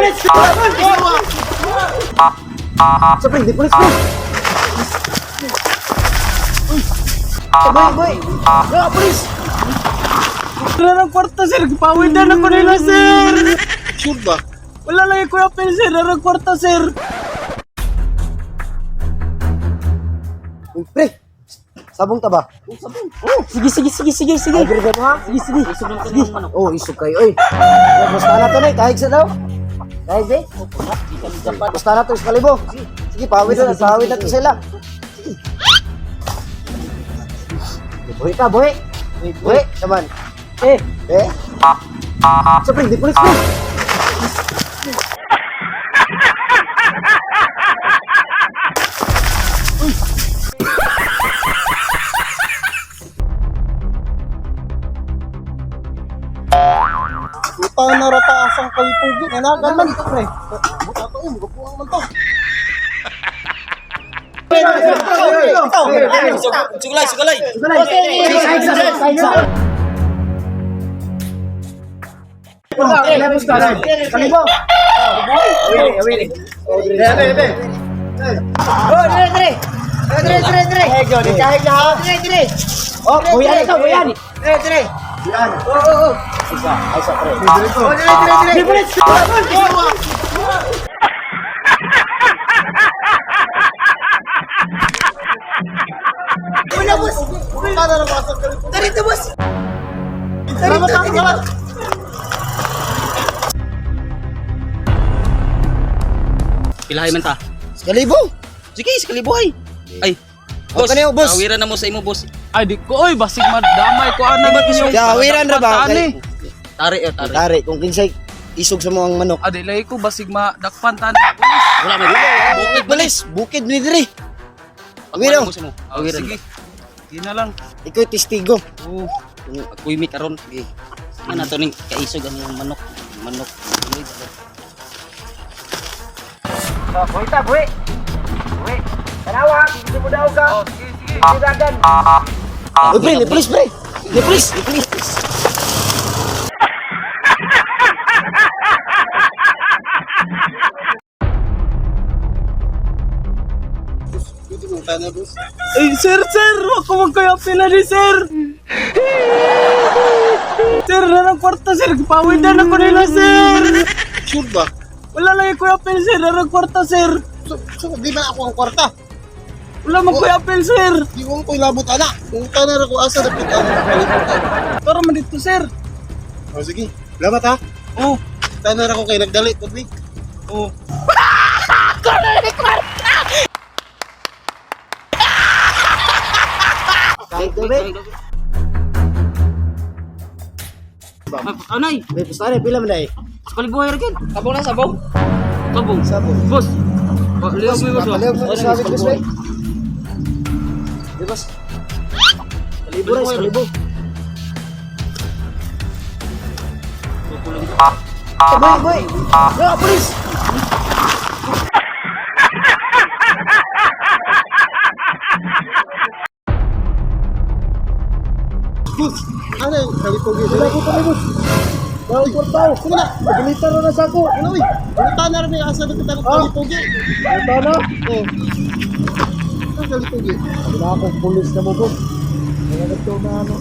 Pulis! Sa pre, di pulis, pre! Boy, boy! Ah, pulis! Wala ng kwarta, sir. Pawid na ako nila, sir. Sure ba? Wala lang yung Kuya Pel, sir. Wala ng kwarta, sir. Uy, pre! Sabong ta ba? Sabong. Oh, sige, sige, sige, sige, sige. Ay, ka mo ha? Sige, sige. Sige. Oh, isog kayo, oy. Basta na to, nay. Kahig sa daw. Kahig, eh. Basta na to, sa kalibo. Sige, pawid na to sila. Sige. Buhi ka, buhi. Buhi, saman. Eh, Eh? Sa pre, di pulis, pre. Puta na rata asang kalipugi. Nanagan man ito, pre. Buta to, eh. Magapuang man to. Sugalay, sugalay. Kalibo. Oh, dire dire. Dire dire dire. Kahig na ha. Dire dire. Oh, buyan ito, buyan. Dire dire. Oh, oh, oh. Ay, sa pre. Oh, dire dire dire. Di pulis! Wala, boss. Puta na rata asang kalipugi. Dito, boss. Salamat, Dito, salamat. dito. Pilahay man ta. Kalibo. Sige, sekalibuhay. Ay. Oh, Boss, kaniyo, boss. Awiran na mo sa imo, boss. Ay, di ko, oy. Basig madamay ko, ano ba yung... Ya, awiran ra ba? Tani. Tari, eh, tari. Tari, kung kinsay isog sa mo ang manok. Adi, lagi ko, basig madakpan, tani. Wala man. Bukid malis, bukid ni diri. Awiran Awiro. mo sa imo. Oh, Awiran. sige. Sige na lang. Ikaw testigo. Oh. Pagkuymit karon. Sige. Ano to ning kaisog ang iyong manok. Manok. Buhi ta, buhi. Buhi. Tanawa, hindi mo daw ka. Oh, sige, sige. Dagan. Uy, pre, may pulis, pre. May pulis, may pulis. Pwede mo tana, boss. Ay, sir, sir. Wag ko mag Kuya Pel ni, sir. Sir, wala ng kwarta, sir. Pawid na ako nila, sir. Sure ba? Wala lang yung Kuya Pel, sir. Wala ng kwarta, sir. So, di ba ako ang kwarta? Wala man Kuya Pel, sir. Di ko ko ilabot, ana. Puta na rata asa dapat ang kalipugi. Tara man dito, sir. Oh, sige. Salamat, ha. Oh, Tana ra ko kay nagdali, pud ni. oh. Kahit gabi. Anay, May pustane, pila man dai. sekalibuhay ra gyud. Sabong na sabong. Sabong. Sabong. Boss. Liog mo, boss. Palihog mo sa sabit, boss, pre. Di, boss. Kalibo, rice, kalibo. Buhi, buhi. Ah, pulis! Boss, ano yung kalipugi? Wala ko kami, boss. Wala ko tao. Kuma na. Pagalitan na na sa ako. Ano, uy? Puta na rin asa dapat ang kalipugi. Ito na. Oh. Ang kalipugi. Wala akong pulis na mo, boss. Kaya nagto na ano.